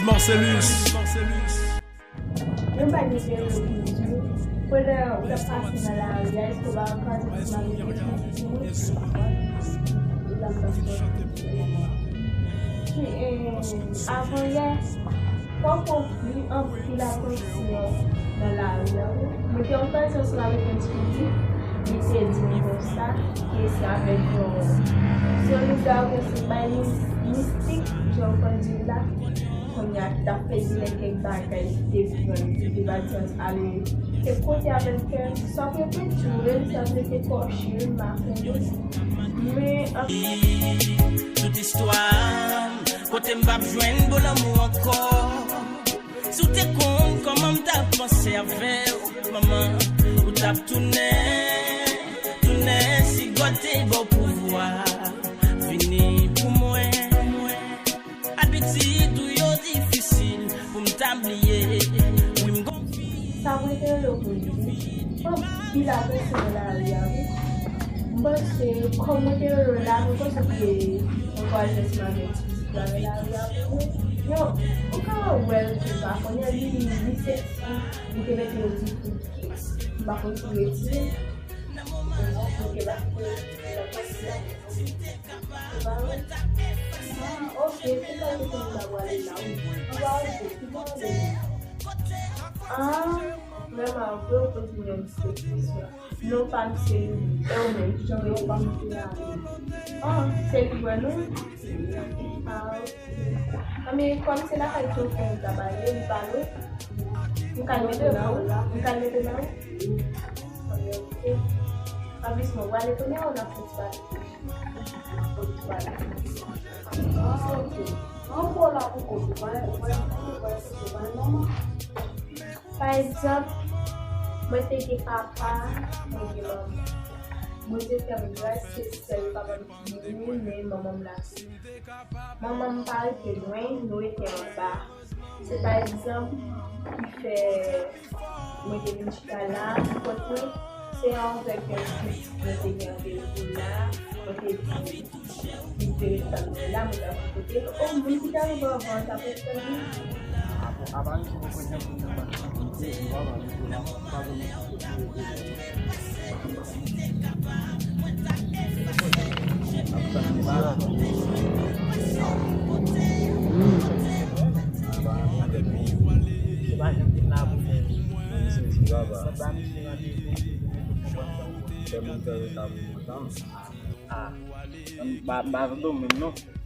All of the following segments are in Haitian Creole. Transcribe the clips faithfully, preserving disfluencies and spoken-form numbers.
Marcellus. Mwen pa gen verite pou m di w. Pandan w t ap pase nan lari a, èske w pa kwaze ti malere ki soti sou wout? Ou t ap pase. Avan yè, fò w konpli anpil atansyon nan lari a, wi. Mwen te an konvèsasyon avèk yon ti pitit, li te di m konsa, ke se avèk yon, se yon loup-garou, se bay mistik, jan w konn di la. Kounye a, ki t ap pedi lè kèk bagay ki te pran li, ki te pati ale. Se kote avèk kè, sa w rete dure, sa w rete kòche, m pa konnen. Men, an- Tout istwa m, kote m p ap jwenn bon lanmou ankò. Si w te konn kòman m t ap panse avè w, manman, ou t ap tounen, tounen si God te ba w pouvwa. Vini pou mwen. Abitid ou yo difisil pou m ta bliye. Wi, m gon vi. Sa mwen te rele w pou l di, anpil atansyon nan lari a, wi. M panse, kòm mwen te rele w la, mwen panse w te ankouraje ansanm avèk ti pitit la nan lari a, wi. Yo, ou ka wè l tou pa konnen li, li seksi, li te mete yon ti kout kis. M pa konn si w retire. Ou te ba, ou te ba. Ah, ok, se sa ki konn ta pwale la, wi. Ou pa oze, ki pwale. Ah, vrèman, vre, ou poze m yon ti kesyon. Non pa m se Loubi. E ou menm, kijan w rele? Ah, se li wè nou? Ah, ok. Anben, kòm se lakay tonton ou ta pale, li pale. M ka mete ba ou? M ka mete ba ou? Anben, ok. Anplis, mwen pwale kounye a, ou n ap fè ti pale. Fè ti pale. Ah, ok. An gwo la pou kont ou, pa, pa, pa, pa, pa, manman. Pa egzanp, mwen te gen papa, mwen gen manman. Bondye fè m gras, se sèl papa m ki mouri, men manman m la tou. Manman m pa rete lwen, nou rete anba. Se pa egzanp ki fè mwen te vin chita la, pou kont mwen, se avèk yon ti mwen te gen anpil pou la, mwen te di, li te ret tann mwen la, mwen t ap koute l. O, moun ki t arive anvan an, sa fè tan li. Apa, apa, nou se pou pran pou nou pa kite, nou pa pale pou la, pa pou nou kite.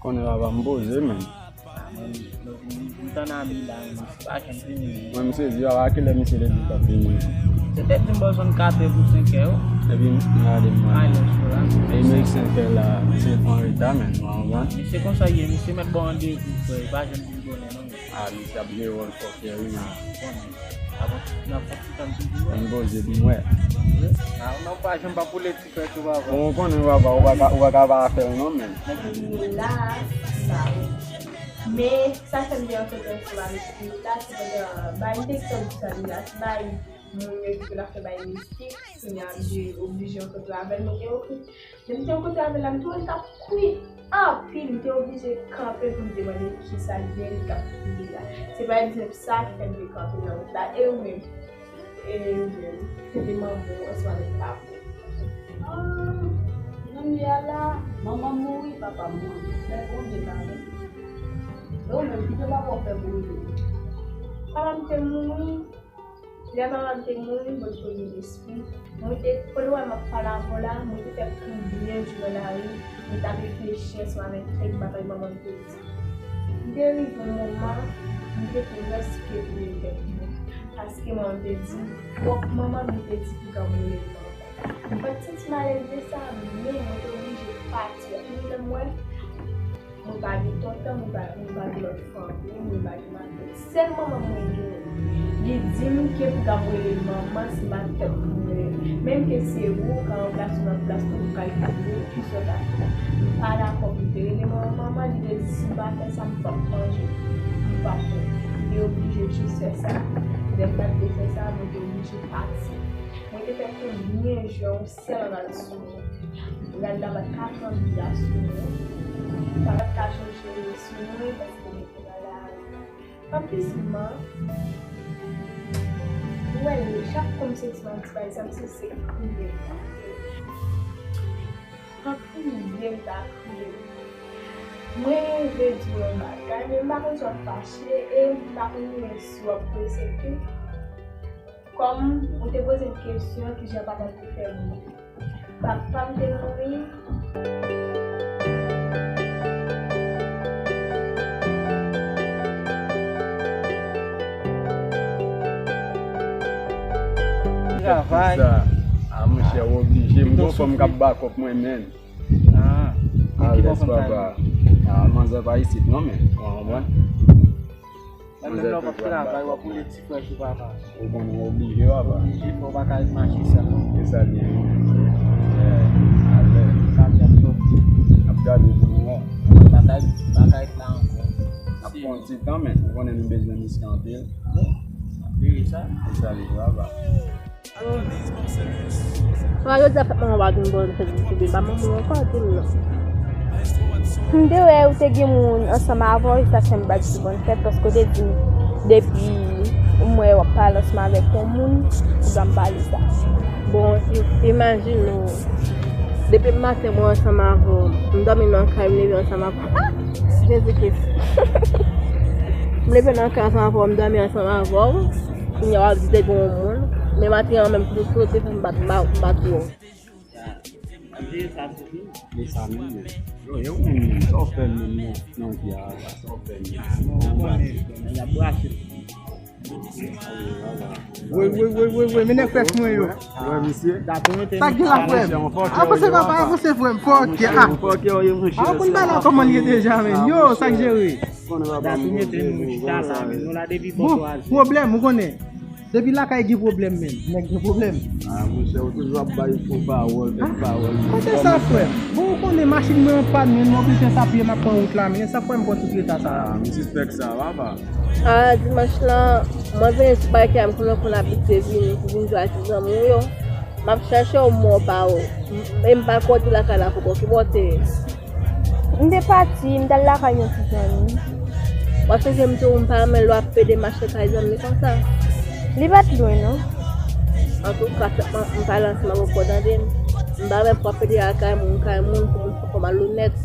Konnen papa m poze, men. M tann Abi la, men pa janm vini. Mwen, m sezi, a kilè misye te di l t ap vini? Se te di m bò zòn katrè pou senkè yo. Epi m gade m wè. Ay, lè sou la. Epi menm senkè la, misye an reta, men, w konprann? Men se konsa ye, misye mèt ba w randevou, frè, li pa janm vin konnen, non, men. A, misye ap jwe wòl fòkè, wi, men. Konnen. Avan, n ap fè ti tann toujou. Mwen, m poze pou m wè. A, non, pa janm pa boule ti frè tou, papa. Bon, ou konnen, papa, ou pa ka, ou pa ka pa fè l, non, men. Nèg yo la, sa, wi. Men, sa fè m te rankontre ansanm avèk pitit la, se pandan, bay m te kite w di sa deja, se bay moun yo di ke l ap fè bay mistik, kounye a m te oblije rankontre avè l, mwen te oke. Lè m te rankontre avè l la, m te wè l t ap kwi anpil, m te oblije kanpe pou m te mande kisa l gen, li t ap kriye la. Se pa egzanp sa ki fè m te kanpe nan wout la, e ou menm? E ou menm, se te manman w ansanm avèk papa w. Ah, jan m ye a la, manman m mouri, papa m mouri. Men Bondye pa mouri. E ou menm, kisa papa w fè pou ou? Papa m te mouri. Lè papa m te mouri, mwen te pran yon espri. Mwen te, pandan w wè m ap pale avè w la, mwen te fè konbyen jou nan lari, mwen t ap reflechi ansanm avèk kèk bagay manman m te di. M te rive yon moman, m te prèske touye tèt mwen. Paske manman m te di, fòk manman m li te di pou granmoun li manman. M pa t santi m alèz de sa, men mwen te oblije pati. Epi lè m wè, mwen pa gen tonton, mwen pa, mwen pa gen lòt fanmi, mwen pa gen matant. Sèl manman mwen gen, li di m ke pou ta rele manman, se pa tèt mwen. Menm ke se ou ka ranplase nan plas mwen, ou ka ekri kisa w ta fè. M pa dakò pou m te rele manman manman, li te di si m pa fè sa, m p ap manje, m p ap bwè. M te oblije jis fè sa. Lè m pa t vle fè sa, mwen te oblije pati. Mwen te fè konbyen jou, yon sèl rad sou mwen. Rad la pa t ka pran biyè sou mwen. Sa pa t ka chanje sou mwen, paske mwen te nan lari. Anplis, man, ou wè, chak fwa m soti nan ti bagay sa, m se se kriye. An kriye, m ta kriye. Mwen vle di w yon bagay, men m pa konn si w ap fache e m pa konn menm si w ap prese tou. Kòm ou te poze m kesyon, kijan papa m te fè mouri? Papa m te mouri. Travay. Sa, a, monchè, w oblije. M gon fanm k ap bakòp mwen, menn. Ah, alèz, papa. Ah, manzè pa isit non, men. Ou konprann? Menm lè w p ap travay, w ap boule ti frèch ou, papa. Ou konnen w oblije, papa. Oblije, fò w pa ka mache sèlman. E sa l ye, wi. Alèz. Sa l ap fè. Ap gade pou nou wè. Bagay, bagay la ankò. Ap pran ti tan, men ou konnen nou bezwen miske anpil. Bon, ap jere sa. E sa l ye, papa. Papa, jodi a fèt manman w pa vin bò, fèt vin koube, pa manman w ankò, di m non. M te wè ou te gen moun ansanm avè w, e sa fè m pa di w bòn fèt, paske w te di m depi m wè w ap pale ansanm avèk yon moun, ou ba m pale sa. Bon, i-, imajine w, depi maten mwen ansanm avè w, m dòmi nan kay, m leve ansanm avè w. Ah! Jezi Kris! M leve nan kay ansanm avè w, m dòmi ansanm avè w. Kounye a w ap di te gen yon moun, men maten an menm pou sou te fè m bat, m bat, m bat wè w. Ap jere sa tou wi. Men sa menm, men. Yo, yo, menm, men. Sa w fè menm, non? Non, ki a, sa w fè menm? Non, w konnen, y ap brache. Woy, woy, woy, woy, woy, men nèg pès mwen yo. Wè, misye. Sa k gen la, frè m? Avanse, papa, avanse, frè m. Fòkè, ah. Fòkè, wi, monchè. Ah, ou konn bagay la kòman l ye deja, men. Yo, sa k jere? Dat ou mete nou chita la, men nou la depi bò twa zè. Bon, pwoblèm, ou konnen. Depi lakay gen pwoblèm menm, nèg gen pwoblèm. Ah, monchè, ou toujou ap bay fo pawòl, fèk pawòl. Kote sa, frè m? Bon, ou konnen machin mwen an pàn, men m oblije sapye, m ap pran wout la, men sa k fè m pran tout reta sa a. Ah, m sispèk sa, papa. Ah, dimanch lan, mwen vin sou parke a, m konnen konn abitye vini pou vin jwe ak ti zanmi w yo. M ap chèche w, m wè w pa wè w. E m pa kwè w te lakay la ankò, ki bò w te ye? M te pati, m t al lakay yon ti zanmi. W ap sonje m di w m pa renmen lè w ap pede mache kay zanmi konsa. Li pa t lwen, non. Antouka, sèlman m pale ansanm avè w, w tande m. M pa renmen pou w ap pede al kay moun, kay moun, pou moun fè w mal onèt.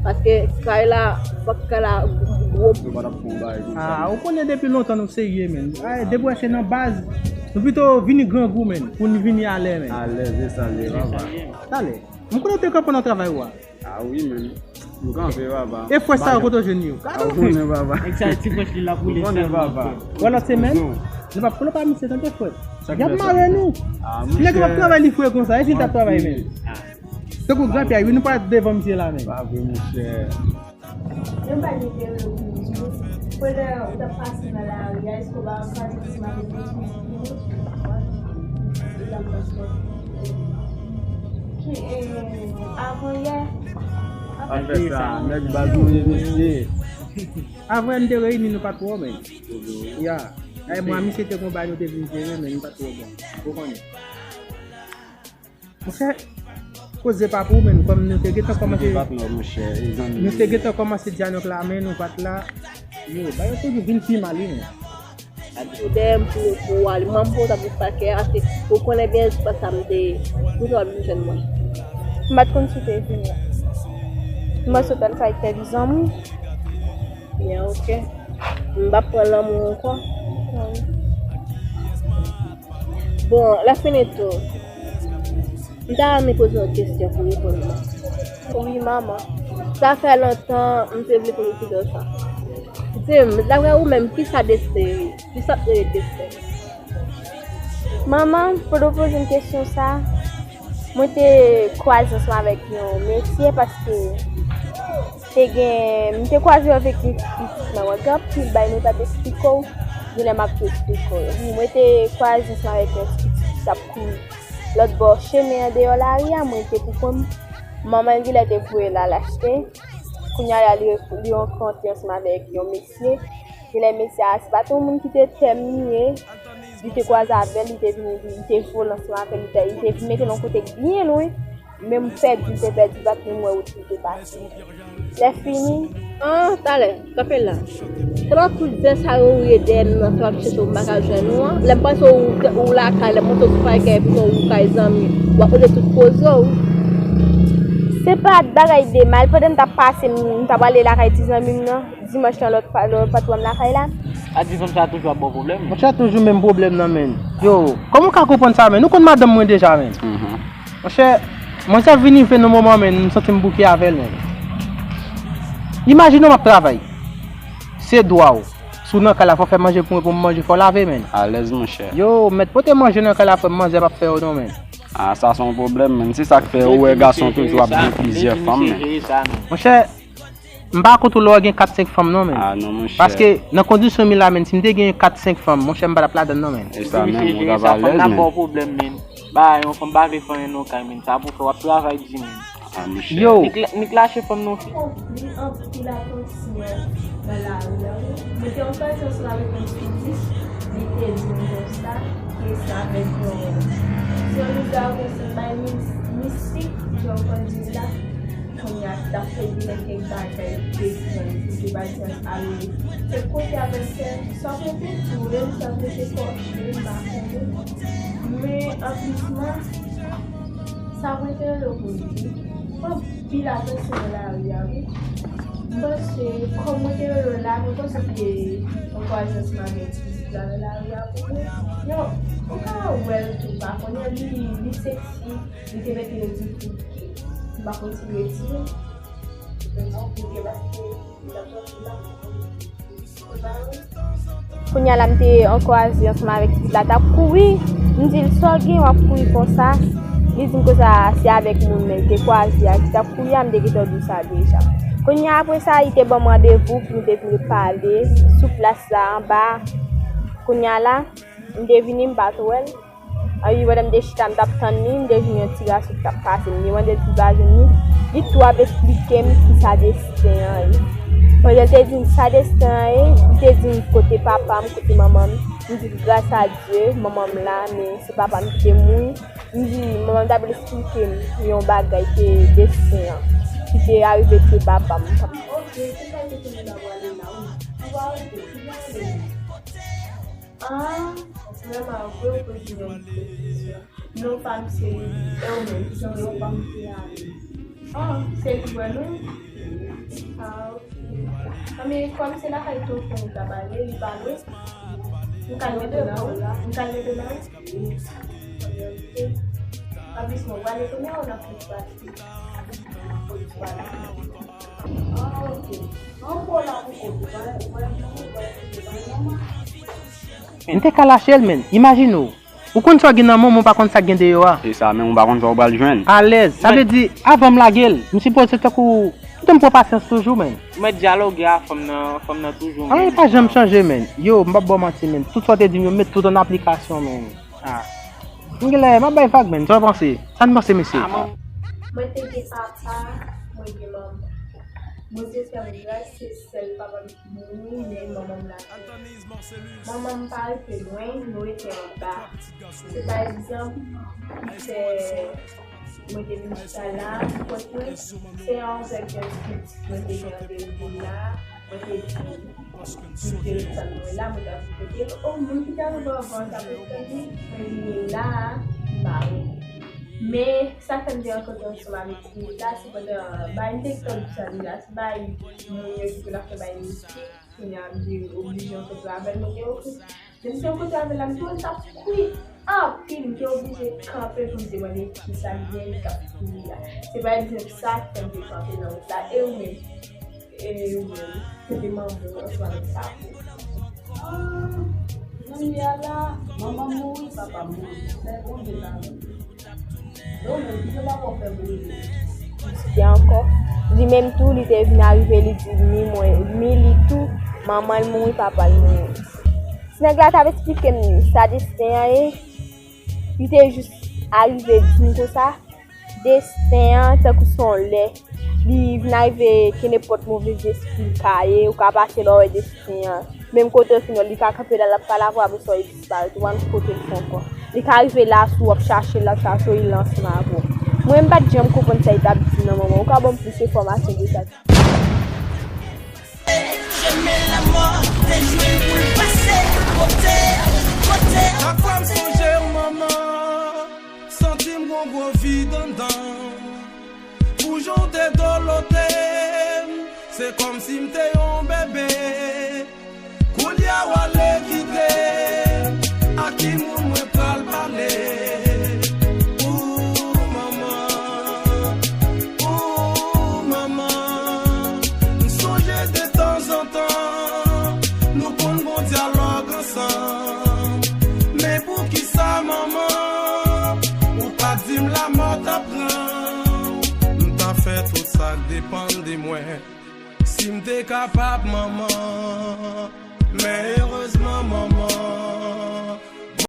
Paske kay la, fòk kay la gwo. Nou pa t ap fè yon bagay konsa. Ah, ou konnen depi lontan nou serye, menn. Ay, depi w wè se nan baz, nou pito vini grangou, menn, pou n vini alè, menn. Alèz, e sa l ye, papa. Talè. M konnen w te kanpe nan travay ou a. Ah wi, menn. M kanpe, papa. E fwèch sa yo, kote w jwenn yo? Gade yon fi. Ou konnen, papa. Nèg sa, ti fwèch li l ap woule sèlman. Ou konnen, papa. Wè lòt semèn, nou p ap konnen pa misye tande fwèt. Y ap mare nou. Ah, monchè. Nèg yo p ap travay li fre konsa, e si l t ap travay menm? Tankou gran pyay, wi, nou pa devan misye la menm. Pa vre, monchè. Yon bagay ki te rele pou m di w, pandan w t ap pase nan lari a, èske w pa kwaze ansanm avèk yon ti mesye? Ki, eh, avan yè. Al fè sa, nèg baz mwen ye mesye. Avan yè m te reyini, nou pa t wè w menm. Ya. Ay, mwen, misye te gon bagay nou te vin jere, men nou pa t wè w bon. Ou konnen. Monchè, koze pa pou ou menm, kòm nou te gentan kòmanse, nou te gentan kòmanse dyalòg la, men nou pa t la. Yo, bagay yo toujou vin pi mal, wi, men. Ap di w dèyè m pou, pou w ale. Mwen, m pou w t ap di pakè, paske ou konnen byen espas sa m te ye. Pou sa w ap vin jwenn mwen. M pa t konn si w te vini. Mwen sot al kay kèk zanmi. Byen, oke. M p ap pran lanmou ankò. Bon, lè fini tou, m ta renmen poze w yon kesyon pou w reponn mwen. Wi, manman. Sa fè lontan m te vle poze w kesyon sa. Di m, daprè ou menm, kisa desten ye? Kisa k rele desten? Manman, pandan w poze m kesyon sa, mwen te kwaze ansanm avèk yon mesye paske te gen, m te kwaze avèk yon pitit nan wè, gen anpil bagay mwen pa t eksplike w, genlè m ap tou eksplike w. Wi, mwen te kwaze ansanm avèk yon ti pitit ki t ap kouri lòt bò chemen an deyò lari a, mwen te pou kont m. Manman l genlè te voye l al achte. Kounye a la, li, li rankontre ansanm avèk yon mesye. Genlè mesye a, se pa t yon moun ki te tèm li ye. Li te kwaze avè l, li te vini, li te vole ansanm avè l, li te, li te vin mete l yon kote k byen lwen. Men m pèdi, m te pèdi, m pa t menm wè wout li te pase. Lè fini. Ah, talè, kanpe la. Tèlman tout zen sa yo rouye dèyè m nan, sa w ap chèche w m pa ka jwenn ou an. Lè m panse w, ou lakay, lè m monte w sou Parkè epi w kay zanmi, w ap poze tout poze w. Se pa bagay de mal, pandan m t ap pase, m, m t ap ale lakay ti zanmi m nan, dimanch lan lòt pa, lòt patwon m lakay la. A di fanm sa toujou ap ba w pwoblèm? Monchè, toujou menm pwoblèm nan, menn. Yo, kòman w ka konprann sa, menn? Ou konn madanm mwen deja, menn. Monchè, manzè vin rive nan moman, menn, m santi m bouke avè l, menn. Imajine w m ap travay. Se dwa w. Si w nan kay la, fò w fè manje pou mwen, pou m manje, fò w lave, menn. Alèz, monchè. Yo, mèt pote manje nan kay la, frè m, manzè p ap fè yo non, menn. Ah, sa se yon pwoblèm, menn. Se sa k fè ou wè gason toujou ap gen plizyè fanm, menn. Monchè, m pa kont ou lè w gen kat senk fanm non, menn. Ah, non, monchè. Paske nan kondisyon m ye la, menn, si m te gen kat senk fanm, monchè, m pa t ap ladann non, menn. E sa menm, ou t ap alèz, menn. Ba, yon fanm pa vle fè anyen nan kay, menn. Sa pou fè w ap travay di, menn. Ah, monchè. Yo. Nik la-, Nik lache fanm nan fi. Anpil, anpil atansyon nan lari a, wi. Mwen te an prezans avèk yon ti fi, li te di m konsa, ke se avèk yon, se yon lugawou, se yon bay mis-, mistik, jan w konn di la. Kounye a, t ap fè vin kèk bagay, te pran, li te bay chans ale. Se kote avèk sè, sa w rete tou, sa w rete kòche, m pa konnen. Men, anplisman, sa mwen te rele w pou l di, anpil atansyon nan lari a, wi. M panse, kòm mwen te rele w la, mwen panse w te an kwazyans m avèk pitit la nan lari a pou mwen. Yo, ou ka wè l tou, m pa konnen, li, li seksi, li te mete yon ti kout pye. M pa konn si l retire. Yon ti kout pye paske li t ap sòti la. Kounye a la, m te an kwaze ansanm avèk ti fi la, t ap kouri. M di l, "Sa w gen, w ap kouri konsa?" Li di m konsa, se avèk moun nan li te kwaze a ki t ap kouri a, m te gentan di w sa deja. Kounye a, apre sa, li te ban m randevou pou nou te vin pale sou plas la anba. Kounye a la, m te vini, m pa t wè l. Anvi pandan m te chita, m t ap tann li, m te jwenn yon ti gason ki t ap pase. M te mande l si m pa jwenn li. Li tou ap esplike m kisa desten an ye. Pandan l te di m sa desten an ye, li te di m kote papa m, kote manman m. M di l gras a Dye, manman m la, men se papa m ki te mouri. M di, manman m t ap esplike m yon bagay ke desten an, ki te arive ke papa m. Ok, se sa ki te vin ap pale la, wi. Ou pa rete, ou pa rete. Ah, vrèman, vre, ou poze yon kesyon. Non pa m se Hermène, jan non pa m se ale. Ah, se li vre non? Ah, ok. Anben, kòm se lakay tonton ou ta pale, li pa lwen. M ka leve la, wi. M ka leve la, wi. Ok. Anplis, mwen, w ale tounen, ou nan plis pati. Ah, ok. An, ou la pou kont ou, pa, ou pa, ou pa, ou pa, ou pa, ou pa, ou pa, M te ka lache l, menn. Imajine w. Ou konn sa w gen nan men w, men w pa konn sa k gen deyò a. Se sa, men w pa konn sa w pral jwenn. Alèz. Sa vle di, avan m lage l, m sipoze tankou, kite m pran pasyans toujou, menn. Ou mèt dyaloge a fanm nan, fanm nan toujou menm. Anyen pa janm chanje, menn. Yo, m p ap ba w manti, menn. Tout sa w te di m yo, m met tout an aplikasyon, menn. Ah. M genlè, m ap bay vag, menn. Sa w panse? Sa n panse, mesye? Ah, mwen, mwen te gen papa, mwen gen manman. Bondye fè m gras, se sèl papa m ki mouri, men manman m la viv. Manman m pa rete lwen, nou rete anba. Se pa egzanp ki fè mwen te vin chita la, pou kont mwen, se yon avèk yon pitit mwen te gen randevou la, mwen te di, m te ret tann mwen la, mwen t ap di kote l, o, moun ki te rive anvan an t ap ret tann li, mwen vini la, m pa wè l. Men, sa k fè m te rankontre ansanm avèk pitit la, se pandan, bay, m te gentan di sa deja, se bay moun yo ki konn ap fè bay mistik, kounye a m te oblije rankontre avè l, mwen te oblije. Lè m te rankontre avè l la, m te wè l t ap kouri anpil, m te oblije kanpe pou m te mande kisa k gen li k ap kouri a. Se pa egzanp sa k fè m te kanpe nan wout la. E ou menm? E ou menm? Kote manman w ansanm avèk papa w? Ah, jan m ye a la, manman m mouri, papa m mouri. Fè Bondye pa vle. Yo menm, kite papa w fè pou li. Li ankò. Li menm tou, li te vin arive, li di ni mwen, ni li tou, manman l mouri, papa l mouri. Ti nèg la t ap esplike m sa desten an ye, li te jis arive di m konsa, desten an tankou se yon lè, li vin arive ke nenpòt move zespri l ka ye, ou ka pase lè w wè desten an. Menm kote l fin wè l, li ka kanpe la, l ap pale avè w, apre sa, li disparèt, ou pa konn kote l fè ankò. Li ka rive la, si w ap chache l, l ap chache w, li la ansanm avè w. Mwen, m pa t janm konprann sa li t ap di nan moman. Ou ka ban m plis enfòmasyon de sa? Men lanmò te jwe l pou l pase kote, kote. Chak fwa m sonje w, manman, santi m gon gwo vid anndan. Pou jan w te dolote m, se kòmsi m te yon bebe. Kounye a w ale kite m, a ki moun mwen pral pale? Ou manman, ou manman, m sonje de tanzantan, nou konn gon dyalòg ansanm. Men poukisa, manman, ou pa di m lanmò t ap pran w? M ta fè tout sa k depann de mwen. Si m te kapab, manman,